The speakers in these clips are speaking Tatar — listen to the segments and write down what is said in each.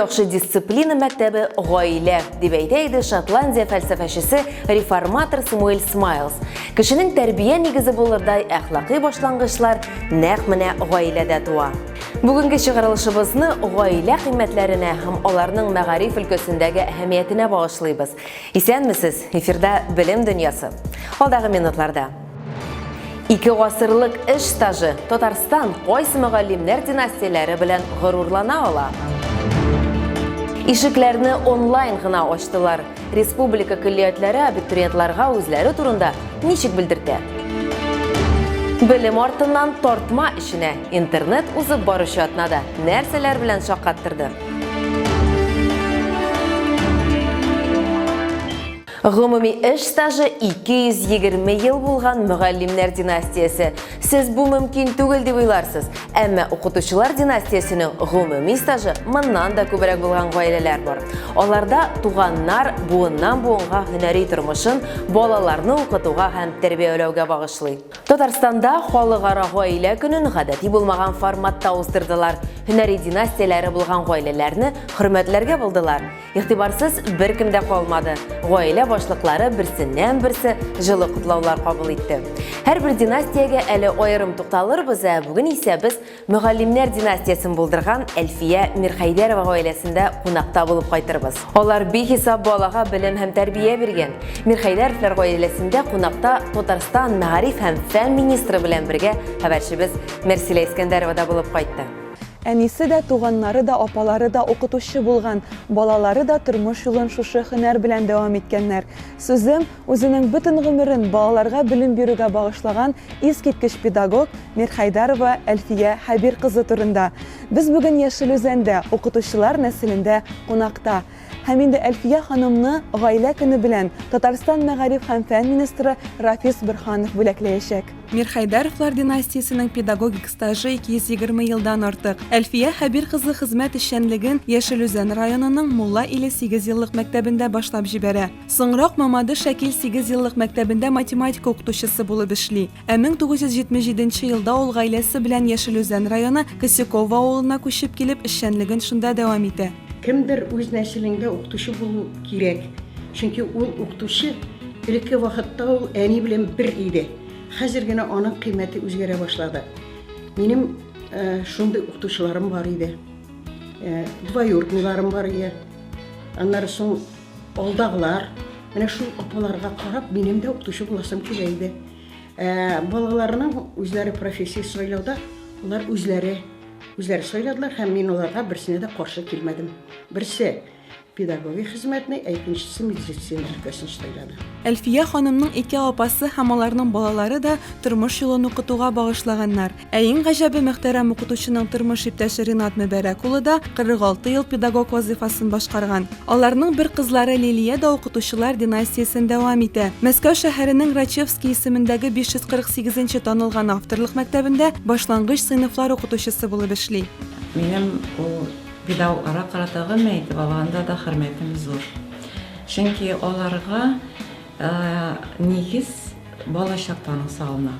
яхшы дисциплина мәктәбе гаилә, дип әйтә иде Шотландия фәлсәфәчесе, реформатор Самуэль Смайлз. Кешенең тәрбия нигезе булырдай әхлакый башлангычлар нәкъ менә гаиләдә туа. Бүгенге чыгарылышыбызны гаилә кыйммәтләренә һәм аларның мәгариф өлкәсендәге әһәмиятенә багышлыйбыз. Исәнмесез, эфирда Белем дөньясы. Алдагы минутларда. Ике гасырлык эш стажы Татарстан кайсы мөгаллимнәр династияләре белән горурлана ала? Ишекләрне онлайн гына ачтылар. Республика көллиятләре абитуриентларга үзләре турында ничек белдертә? Белем артыннан тартма эченә интернет узып баручы атнада нәрсәләр белән шаккаттырды? Гомуми эш стажы 220 ел булган мөгаллимнәр династиясе. Сез бу мөмкин түгел дип уйларсыз. Әмма укытучылар династиясенең гомуми стажы моннан да күбрәк булган гаиләләр бар. Аларда туганнар буыннан-буынга һөнәри тормышын балаларны укытуга һәм тәрбияләүгә багышлый. Татарстанда Халыкара гаилә көнен гадәти булмаган форматта уздырдылар. Һөнәри династияләре булган гаиләләрне хөрмәтләргә булдылар. Игътибарсыз беркем дә калмады. Гаилә башлыклары берсеннән-берсе җылы котлаулар кабул итте. Һәрбер династиягә әле аерым тукталырбыз, ә бүген исә без мөгаллимнәр династиясен булдырган Әлфия Мирхәйдәрова гаиләсендә кунакта булып кайтырбыз. Алар бихисап балага белем һәм тәрбия биргән. Мирхәйдәровлар гаиләсендә кунакта Татарстан мәгариф һәм фән министры белән бергә хәбәрчебез Мәрсилә Искәндәрова да булып кайтты. Әнисе дә, туганнары да, апалары да укытучы булган, балалары да тормыш юлын шушы һөнәр белән дәвам иткәннәр. Сүзем, үзенең бөтен гомерен балаларга белем бирүгә багышлаган искиткеч педагог Мирхәйдәрова Әлфия Хәбир кызы турында. Без бүген Яшел Үзәндә, укытучылар нәселендә кунакта. Һәм инде Әлфия ханымны Гаилә көне белән Татарстан мәгариф һәм фән министры Рафис Борһанов бүләкләячәк. Мирхәйдәровлар династиясенең педагогик стажы 220 елдан артык. Әлфия Хәбир кызы хезмәт эшчәнлеген Яшел Үзән районының Мулла Иле сигезьеллык мәктәбендә башлап җибәрә. Соңрак Мамадыш Шәкил сигезьеллык мәктәбендә математика укытучысы булып эшли. Ә 1977 нче елда ул гаиләсе белән Яшел Үзән районы Косяково авылына күчеп килеп, эшчәнлеген шунда дәвам итә. Кемдер үз нәселеңдә укытучы булу кирәк. Чөнки ул укытучы элекке вакытта ул әни белән бер иде. Хәзер генә аның кыйммәте үзгәрә башлады. Минем шундый укытучыларым бар иде. Двоюродныйларым бар иде. Аннары соң алдагылар. Менә шул апаларга карап, минем дә укытучы буласым килә иде. Балаларның үзләре профессия сайлауда, алар үзләре Үзләре сайладылар һәм мин аларга берсенә дә каршы килмәдем. Берсе педагогик хезмәтне, ә икенчесе медицина өлкәсен сайлады. Әлфия ханымның ике апасы һәм аларның балалары да тормыш юлын укытуга багышлаганнар. Ә иң гаҗәбе, мөхтәрәм укытучының тормыш иптәше Ринат Мөбәрәк улы да 46 ел педагог вазыйфасын башкарган. Аларның бер кызлары Лилия дә укытучылар династиясен дәвам итә. Мәскәү шәһәренең Рачевский исемендәге 548 нче танылган авторлык мәктәбендә башлангыч сыйныфлар укытучысы булып эшли. Минем ул педагогларга карата гомумән итеп алганда да хөрмәтем зур. Чөнки аларга нигез Балачактан ук салына.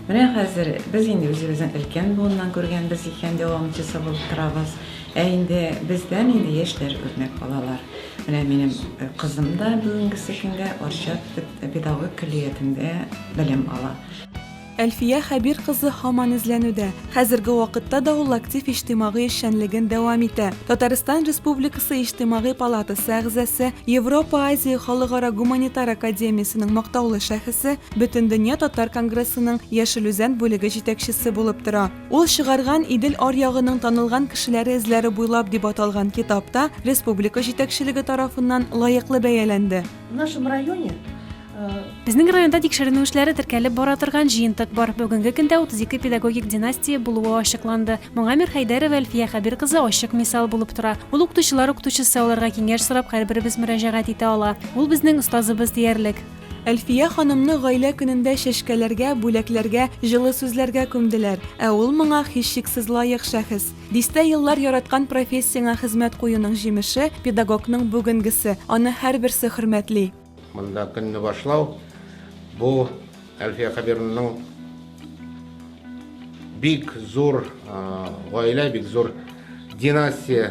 Менә хәзер без инде үзебезнең өлкән буыннан күргәнбез икән, дәвамчысы булып торабыз. Ә инде бездән инде яшьләр үрнәк алалар. Менә минем кызым да бүгенгесе көндә Арча педагогик көллиятендә белем ала. Әлфия Хәбир кызы һаман эзләнүдә. Хәзерге вакытта да ул актив иҗтимагый эшчәнлеген дәвам итә. Татарстан Республикасы Иҗтимагый палатасы әгъзасы, Европа-Азия халыкара гуманитар академиясенең мактаулы шәхесе, Бөтендөнья татар конгрессының Яшел Үзән бүлеге җитәкчесе булып тора. Ул чыгарган Идел аръягының танылган кешеләре эзләре буйлап дип аталган китап та республика җитәкчелеге тарафыннан лаеклы бәяләнде. В нашем районе Безнең районда тикшеренү эшләре теркәлеп бара торган җыентык бар. Бүгенге көндә 32 педагогик династия булуы ачыкланды. Моңа Мирхәйдәрова Әлфия Хәбир кызы ачык мисал булып тора. Ул укытучылар укытучысы, аларга киңәш сорап һәрберебез мөрәҗәгать итә ала. Ул безнең остазыбыз диярлек. Әлфия ханымны гаилә көнендә чәчкәләргә, бүләкләргә, җылы сүзләргә күмделәр. Ә ул моңа һичшиксез лаек шәхес. Дистә еллар яраткан профессияңә хезмәт куюның җимеше, педагогның бүгенгесе. Аны һәрберсе хөрмәтли. Монда көнне башлау бу Әлфия Хәбировнаның бик зур гаилә, бик зур династия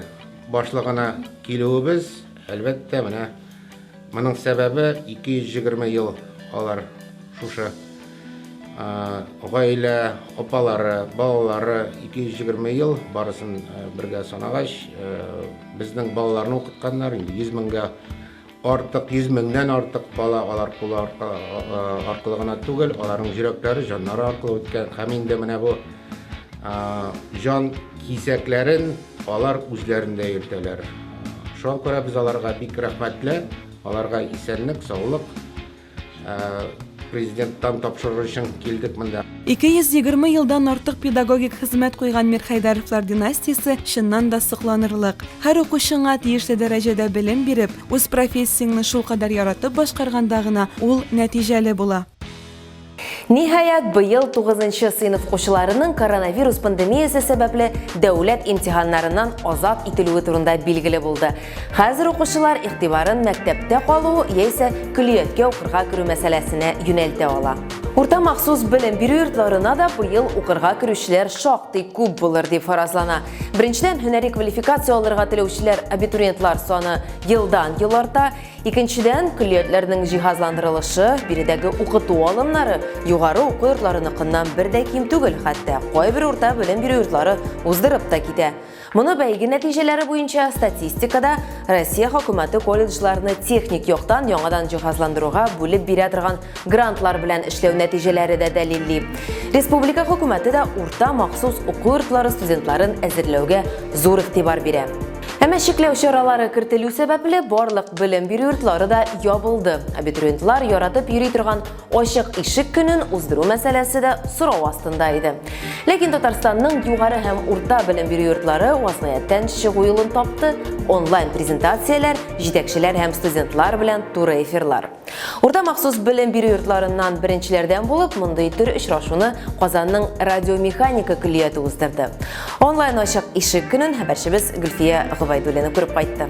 башлыгына килүебез, әлбәттә, менә моның сәбәбе 220 ел алар шушы гаилә, апалары, балалары 220 ел барысын бергә санагач, безнең балаларны укытканнар, инде 100 меңгә артык, 100 меңнән артык бала алар кулы аркылы гына түгел, аларның йөрәкләре, җаннары аркылы үткән. Һәм инде менә бу җан кисәкләрен алар үзләрендә йөртәләр. Шуңа күрә без аларга бик рәхмәтле, аларга исәнлек, саулык, Президенттан тапшырыр өчен килдек монда. 220 елдан артык педагогик хезмәт куйган Мирхәйдәровлар династиясе чыннан да сокланырлык. Һәр укучыңа тиешле дәрәҗәдә белем биреп, үз профессияңне шулкадәр яратып башкарганда гына ул нәтиҗәле була. Ниһаять, быел тугызынчы сыйныф укучыларының коронавирус пандемиясе сәбәпле дәүләт имтиханнарыннан азат ителүе турында билгеле булды. Хәзер укучылар игътибарын мәктәптә калу яисә көллияткә укырга керү мәсьәләсенә юнәлтә ала. Урта махсус белем бирү йортларына да быел укырга керүчеләр шактый күп булыр дип фаразлана. Беренчедән, һөнәри квалификация алырга теләүчеләр абитуриентлар саны елдан-ел арта. Икенчедән, көллиятләрнең җиһазландырылышы, биредәге укыту алымнары югары уку йортларыныкыннан бер дә ким түгел, хәтта кайбер урта белем бирү йортлары уздырып та китә. Моны бәйге нәтиҗәләре буенча статистикада Россия хөкүмәте колледжларны техник яктан яңадан җиһазландыруга бүлеп бирә торган грантлар белән эшләү нәтиҗәләре дә дәлилли. Республика хөкүмәте дә урта махсус уку йортлары студентларын әзерләүгә зур игътибар бирә. Әмма чикләү чаралары кертелү сәбәпле, барлык белем бирү йортлары да ябылды. Абитуриентлар яратып йөри торган ачык ишек көнен уздыру мәсьәләсе дә сорау астында иде. Ләкин Татарстанның югары һәм урта белем бирү йортлары вазгыятьтән чыгу юлын тапты. Онлайн презентацияләр, җитәкчеләр һәм студентлар белән туры эфирлар. Урта махсус белем бирү йортларыннан беренчеләрдән булып мондый төр очрашуны Казанның радиомеханика көллияте уздырды. Онлайн ачык ишек көнен хәбәрчебез Гөлфия Гобәйдуллина күреп кайтты.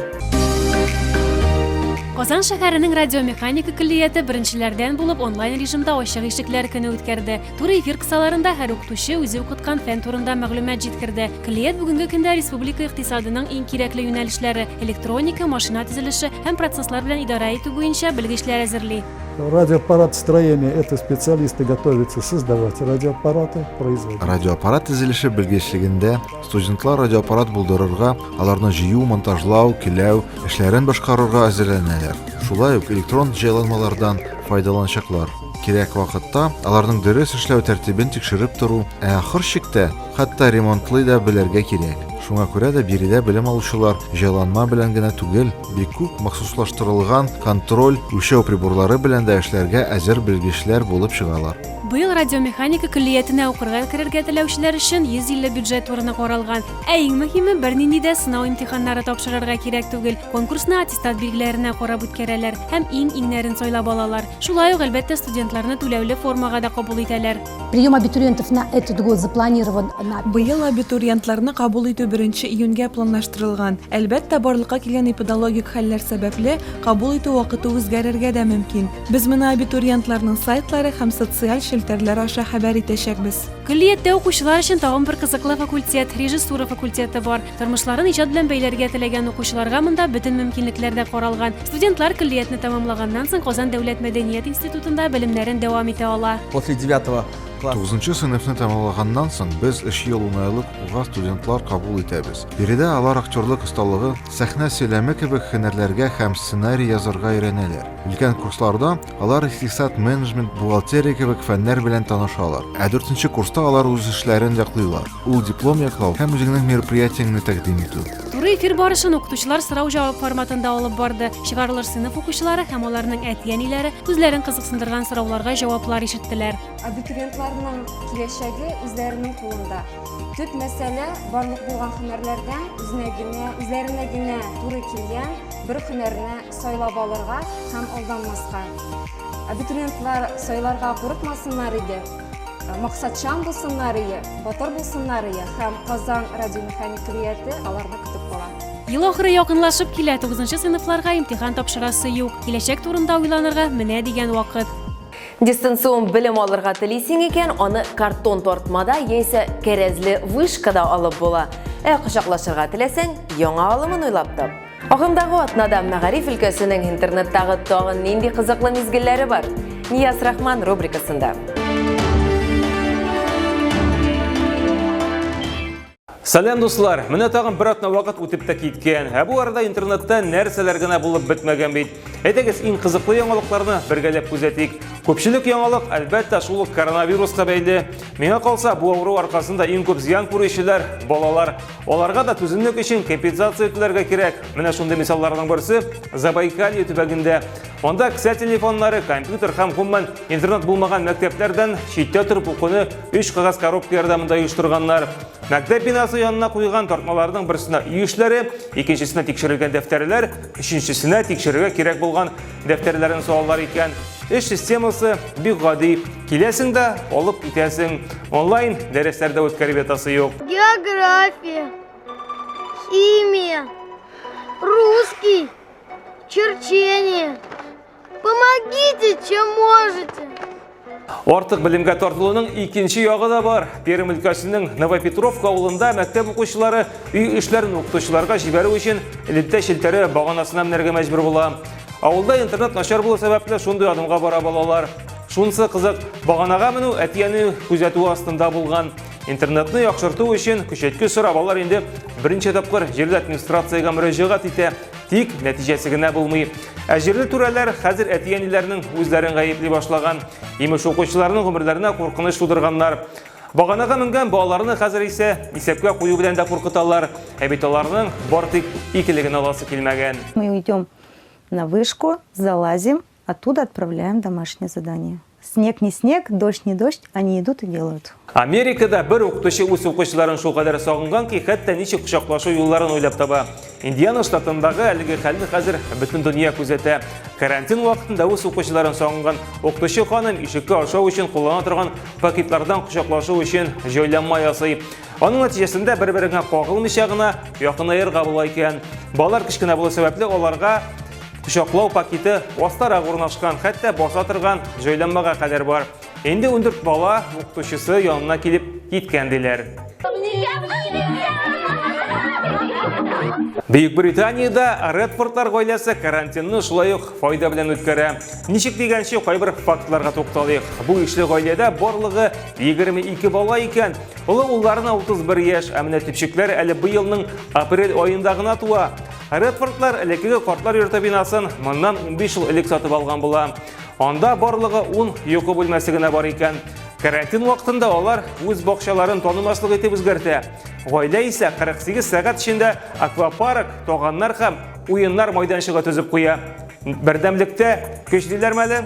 Казан шәһәренең радиомеханика көллияте беренчеләрдән булып онлайн режимда ачык ишекләр көне үткәрде. Туры эфир кысаларында һәр укытучы үзе укыткан фән турында мәгълүмат җиткерде. Көллият бүгенге көндә республика икътисадының иң кирәкле юнәлешләре, электроника, машина төзелеше һәм процесслар белән идарә итү буенча белгечләр әзерли. Радиоаппаратостроение, это специалисты готовятся создавать радиоаппараты, производить. Радиоаппарат төзелеше белгечлегендә студентлар радиоаппарат булдырырга, аларны җыю, монтажлау, көйләү эшләрен башкарырга әзерләнәләр. Шулай ук электрон җайланмалардан файдаланачаклар. Кирәк вакытта аларның дөрес эшләү тәртибен тикшереп тору, ә ахыр чиктә, хәтта ремонтлый да белергә кирәк. Шуңа күрә дә биредә белем алучылар җайланма белән генә түгел, бик күп махсуслаштырылган контроль, үлчәү приборлары белән дә эшләргә әзер белгечләр булып чыгалар. Быел радиомеханика көллиятенә укырга керергә теләүчеләр өчен 150 бюджет урыны каралган. Ә иң мөһиме, бернинди дә сынау имтиханнары тапшырырга кирәк түгел. Конкурсны аттестат билгеләренә карап үткәрәләр һәм иң-иңнәрен сайлап алалар. Шулай ук, әлбәттә, студентларны түләүле формага да кабул итәләр. Прием абитуриентов на этот год запланирован на... Быел абитуриентларны кабул итү беренче июньгә планлаштырылган. Әлбәттә, барлыкка килгән эпидологик хәлләр сәбәпле, кабул итү вакыты үзгәрергә дә мөмкин. Без моны абитуриентларның сайтлары һәм социаль челтәрләр аша хәбәр итәчәкбез. Көллияттә укучылар өчен тагын бер кызыклы факультет, режиссура факультеты бар. Тормышларын иҗат белән бәйләргә теләгән укучыларга монда бөтен мөмкинлекләр дә каралган. Студентлар көллиятне тәмамлаганнан соң Казан дәүләт мәдәният институтында белемнәрен дәвам итә ала. После девятого класса. Тугызынчы сыйныфны тәмамлаганнан соң без өч ел уңайлык укуга студентлар кабул итәбез. Биредә алар актерлык осталыгы, сәхнә сөйләме кебек һөнәрләргә һәм сценарий язарга өйрәнәләр. Өлкән курсларда алар икътисад, менеджмент, бухгалтерия кебек фәннәр белән танышалар. Ә дүртенче курста алар үз эшләрен яклыйлар. Ул диплом яклау һәм үзеңнең мероприятиеңне тәкъдим итү. Туры эфир барышын укытучылар сорау-җавап форматында алып барды. Чыгарылыш сыйныф укучылары һәм аларның әти-әниләре үзләрен кызыксындырган сорауларга җаваплар ишеттеләр. Абитуриентларның киләчәге үзләренең кулында. Төп мәсьәлә, барлык булган һөнәрләрдән үзенә генә, үзләренә генә туры килгән бер һөнәрне сайлап алырга һәм алданмаска. Абитуриентлар сайларга курыкмасыннар иде. Максатчан булсыннар ие, батыр булсыннар ие һәм Казан радиомеханик көллияте аларны көтеп кала. Ел ахыры якынлашып килә, тугызынчы сыйныфларга имтихан тапшырасы юк. Киләчәк турында уйланырга менә дигән вакыт. Дистанцион белем алырга телисең икән, аны картон тартмада яисә кәрәзле вышкада алып була. Ә кочаклашырга теләсәң, яңа алымын уйлап тап. Агымдагы атнада мәгариф өлкәсенең интернеттагы тагын нинди кызыклы мизгелләре бар? Нияз Рахман рубрикасында. Сәлам, дуслар! Менә тагын бер атна вакыт үтеп тә киткән. Ә бу арада интернетта нәрсәләр генә булып бетмәгән бит. Әйдәгез, иң кызыклы яңалыкларны бергәләп күзәтик. Күпчелек яңалык, әлбәттә, шул ук коронавируска бәйле. Миңа калса, бу авыру аркасында иң күп зыян күрүчеләр балалар. Аларга да түземлек өчен компенсация түләргә кирәк. Менә шундый мисалларның берсе Забайкалье төбәгендә. Анда кесә телефоннары, компьютер һәм гомумән интернет булмаган мәктәпләрдән читтә торып укуны өч кәгазь коробка ярдәмендә оештырганнар. Мәктәп бинасы янына куйган тартмаларның берсенә өй эшләре, икенчесенә тикшерелгән дәфтәрләр, өченчесенә тикшерергә кирәк булган дәфтәрләрен салалар икән. Эш системасы бик гади. Киләсең дә, алып китәсең. Онлайн дәресләр дә үткәреп ятасы юк. География, химия, русский, черчение. Помогите, чем можете. Артык белемгә тартылуның икенче ягы да бар. Пермь өлкәсенең Новопетровка авылында мәктәп укучылары өй эшләрен укытучыларга җибәрү өчен элемтә челтәре баганасына менәргә мәҗбүр була. Авылда интернет начар булу сәбәпле шундый адымга бара балалар. Шунысы кызык, баганага менү әти-әни күзәтүе астында булган. Интернетны яхшырту өчен көчәйткеч сорап алар инде берничә тапкыр җирле администрациягә мөрәҗәгать итә. Тик нәтиҗәсе генә булмый. Ә җирле түрәләр хәзер әти-әниләрнең үзләрен гаепли башлаган. Имеш, укучыларның гомерләренә куркыныч тудырганнар. Баганага менгән балаларны хәзер исә исәпкә кую белән дә куркыталар. Ә бит аларның бар тик икелеген аласы килмәгән. Мы уйдем на вышку, залазим, оттуда отправляем домашнее задание. Снег не снег, дождь не дождь, они идут и делают. Америкада бер укытучы үз укучыларын шулкадәр сагынган ки, хәтта ничек кочаклашу юлларын уйлап таба. Индиана штатындагы әлеге хәлне хәзер бөтен дөнья күзәтә. Карантин вакытында үз укучыларын сагынган укытучы ханым ишеккә ашау өчен куллана торган пакетлардан кочаклашу өчен җайланма ясый. Аның нәтиҗәсендә бер-береңә кагылмыйча гына якынаерга була икән. Балалар кечкенә булу сәбәпле аларга Кочаклау пакеты астарак урнашкан, хәтта баса торган җайланмага кадәр бар. Инде 14 бала укытучысы янына килеп киткән диләр. Бөек Британиядә Редфордлар гаиләсе карантинны шулай ук файда белән үткәрә. Ничек дигәнче, кайбер фактларга тукталыйк. Бу ишле гаиләдә барлыгы 22 бала икән. Олы улларына 31 яшь, ә менә төпчекләр әле быелның апрель аенда гына туа. Редфордлар элеккеге картлар йорты бинасын моннан 15 ел элек сатып алган була. Анда барлыгы 10 йокы бүлмәсе генә бар икән. Карантин вакытында алар үз бакчаларын танымаслык итеп үзгәртә. Гаилә исә 48 сәгать эчендә аквапарк, таганнар һәм уеннар майданчыгы төзеп куя. Бердәмлектә көч диләрме әле?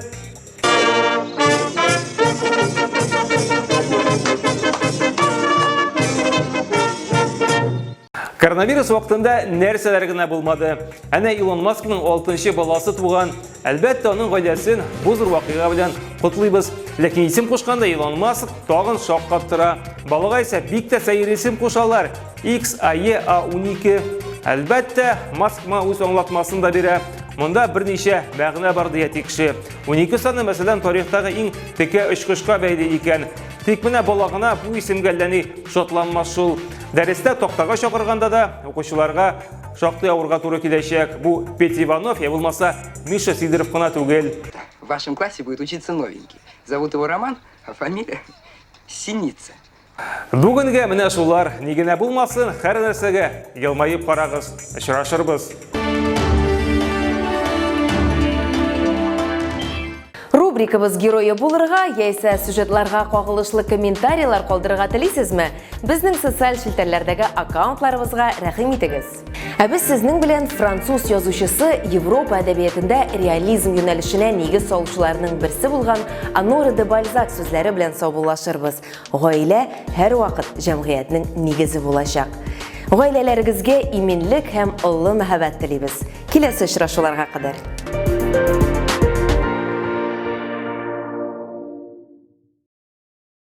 Коронавирус вакытында нәрсәләр генә булмады. Әнә Илон Маскның 6 баласы туган. Әлбәттә, аның гаиләсен бу зур вакыйга белән котлыйбыз. Ләкин исем кушканда Илон Маск тагын шаккаттыра. Балага исә бик тә сәер исем кушалар. XAEA12. Әлбәттә, Маск моңа үз аңлатмасын да бирә. Монда берничә мәгънә бар дия кеше. 12 саны, мәсәлән, тарихтагы иң текә очкычка бәйле икән. Тик менә бала гына бу исемгә әллә ни шатланмас шул. Дәрестә тактага чакырганда да укучыларга шактый авырга туры киләчәк. Бу Петя Иванов, я булмаса Миша Сидоров кына түгел. В вашем классе будет учиться новенький. Зовут его Роман, а фамилия Синица. Бүгенгә менә шулар. Ни генә булмасын, һәр нәрсәгә елмаеп карагыз. Очрашырбыз. Рубрикабыз герое булырга яисә сюжетларга кагылышлы комментарийлар калдырырга телисезме? Безнең социаль челтәрләрдәге аккаунтларыбызга рәхим итегез. Ә без сезнең белән француз язучысы Европа әдәбиятында реализм юнәлешенә нигез салучыларның берсе булган Оноре де Бальзак сүзләре белән саубуллашырбыз. Гаилә һәрвакыт җәмгыятьнең нигезе булачак. Гаиләләрегезгә иминлек һәм олы мәхәббәт телибез. Киләсе очрашуларга кадәр.